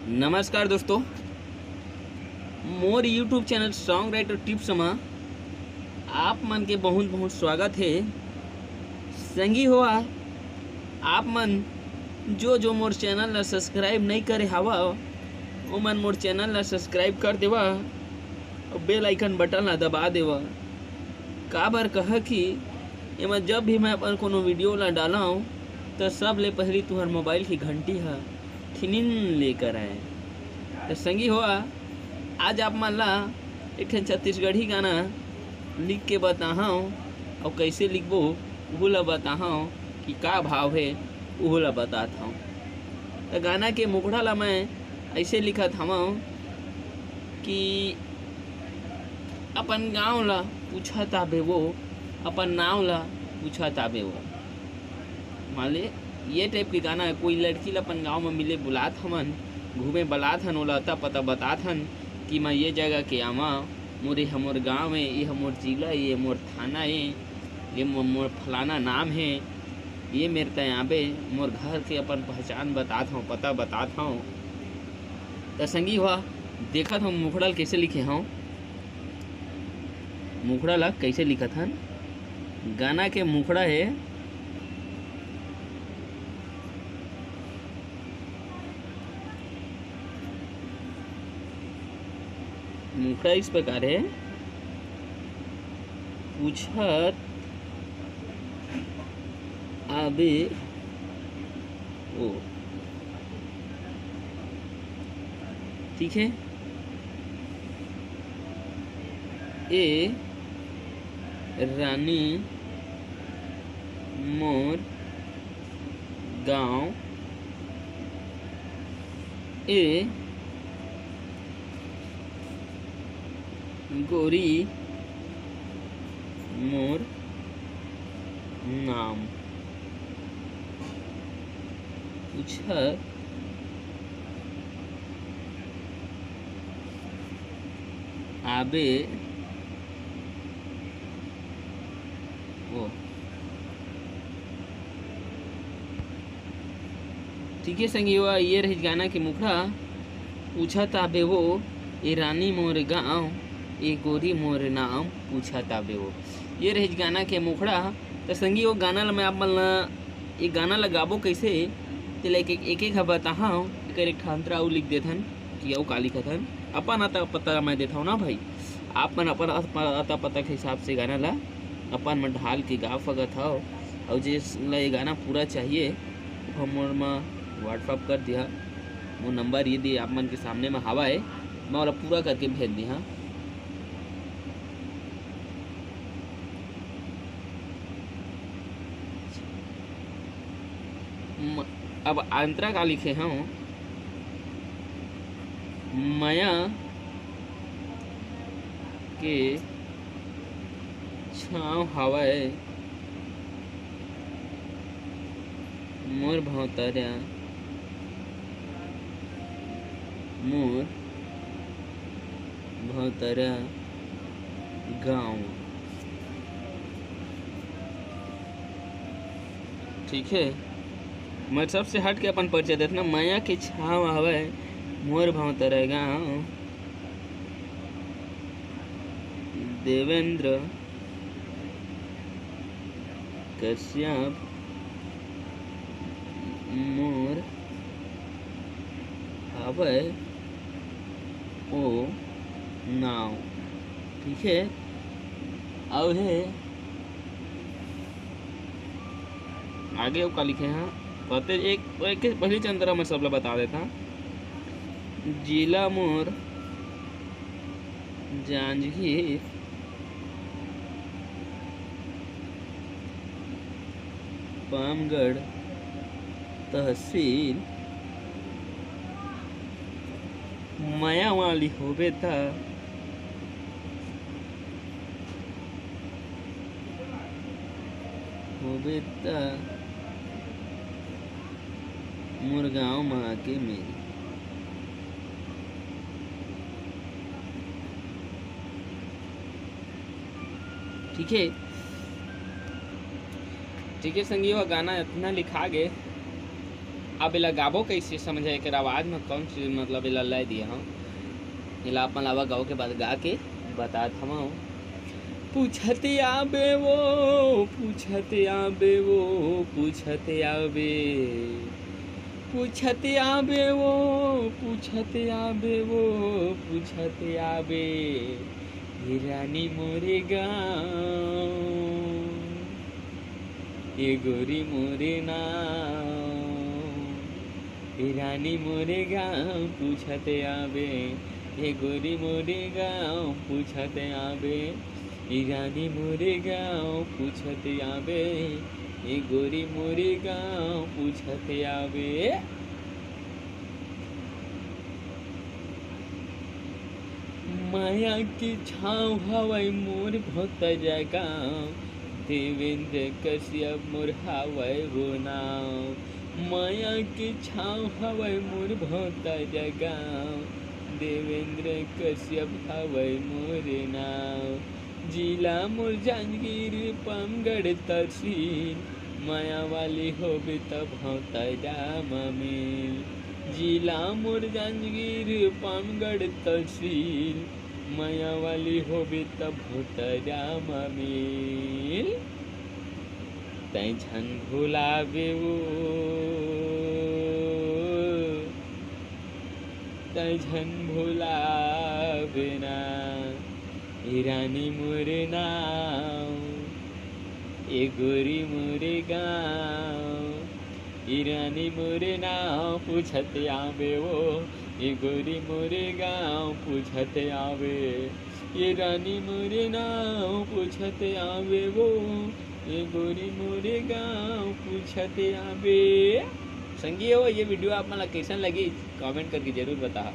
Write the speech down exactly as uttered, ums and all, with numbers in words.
नमस्कार दोस्तों, मोर YouTube channel Song Writer Tips म आप मन के बहुत बहुत स्वागत हे। संगी हो, आप मन जो जो मोर चैनल ला सब्सक्राइब नई करे हवा, ओमन मोर चैनल ला सब्सक्राइब कर देवा, बेल आइकन बटन ला दबा देवा। काबर कहा कि एमा जब भी मैं अपन कोनो वीडियो ला डालव, त सबले पहिली तुहर मोबाइल की घंटी ह ठिनिन ले कर आए। त संगी हो, आज आप मन ला एक ठन छत्तीसगढ़ी गाना लिख के बताहव, अउ कइसे लिखबो, उहू ला बताहव कि का भाव हे, उहू ला बतात हव। त गाना के मुखड़ा ला मैं अइसे लिखत हवं कि अपन गाँव ला पूछत आबे वो, अपन नाव ला पूछत आबे वो। मान ले, ये टाइप के गाना, कोई लड़की ला अपन गाँव में मिले बुलात हवन, घूमे बुलात हन, ओला अता पता बतात हन कि मैं ये जगह के आवा, मोर, ये हमर गाँव हे, ये हमर जिला, ये मोर थाना हे, ये मो-, मोर फलाना नाम हे, ये मेर तय आबे, मोर घर के अपन पहचान बतात हव, पता बतात हव। त संगी हो, देखत हव मुखड़ा ल कइसे लिखे हव, मुखड़ा ला कइसे लिखत हन। गाना के मुखड़ा हे, मुखड़ा इस प्रकार हे, पूछत आबे वो। ठीक हे, ए रानी मोर गाँव, ए गोरी मोर नाम। पूछत आबे वो। ठीक हे संगी हो, ये रहिस गाना के मुखड़ा, पूछत आबे वो, ए रानी मोर गाँव, ए गोरी मोर नाम, पूछत आबे वो। ये रहिस गाना के मुखड़ा। त संगी हो, गाना ला मैं आप मन ला, ये गाना ला गाबो कइसे, तेला एक एक, एक, एक ह बताहव, एकर एक ठा अंतरा अउ लिख देथन कि अउ का लिखत हन। अपन अता पता मैं देथव ना भाई, आप मन अपन अता पता के हिसाब से गाना ला अपन मन ढाल के गा सकत हव। अउ जेला ये गाना पूरा चाहिए, वो मोर म WhatsApp कर दिहा। मोर नंबर ये दे आप मन के सामने म हवा हे, मैं ओला पूरा करके भेज दिहा। म-, अब अंतरा का लिखे हव, मया के छाँव हवय मोर भौंतरा, मोर भौंतरा गाँव। ठीक हे, मैं सबसे हट के अपन परिचय देथन, मया के छाँव हवय मोर भौंतरा गाँव। देवेंद्र कश्यप मोर हवय ओ नाव। ठीक हे, अउ हे आगे अउ का लिखे हे, कहते एक, एक पहिली चंतरा मैं सबला बता देथंव। जिला मोर जांजगीर, पामगढ़ तहसील, मया वाली होबे त, होबे त मोर गाँव म आके मिल। ठीक हे, ठीक हे संगी हो, गाना अतना लिखा गे। अब एला गाबो कैसे समझे, एकर आवाज में कौन चीज, मतलब, एला लय दिए हूँ, एला अपन लावा गाओ के बाद गा के बतात हूँ। पूछत आबे वो, पूछत आबे वो, पूछत आबे, पूछत आबे वो, पूछत आबे वो, पूछत आबे। ए रानी मोरे गाँव, ए गोरी मोरे नाव, ए रानी मोरे गाँव पूछत आबे, ए गोरी मोरे गाँव पूछत आबे, ए रानी मोरे गाँव पूछत आबे, ए गोरी मोरे गाँव पूछत आबे। माया के छाँव हवय मोर भोतरा गाँव, देवेंद्र कश्यप मोर हवय वो नाव। माया के छाँव हवय मोर भोतरा गाँव, देवेंद्र कश्यप हवय मोर नाव। जिला मोर जांजगीर पामगढ़ तहसील, माया वाली होबे त भोतरा म मिल। जिला मोर जांजगीर पामगढ़ तहसील, माया वाली होबे त भोतरा म मिल। तैं झन भुलाबे वो, तैं झन भुलाबे ना, ए रानी मोरे नाव, ए गोरी मोरे गाँव। ए रानी मोरे नाव पूछत आबे वो, ए गोरी मोरे गाँव पूछत आबे। ए रानी मोरे नाव पूछत आबे वो, ए गोरी मोरे गाँव पूछत आबे। संगी हो, ये वीडियो आप मन ला कैसन लगी, कमेंट करके जरूर बताहा।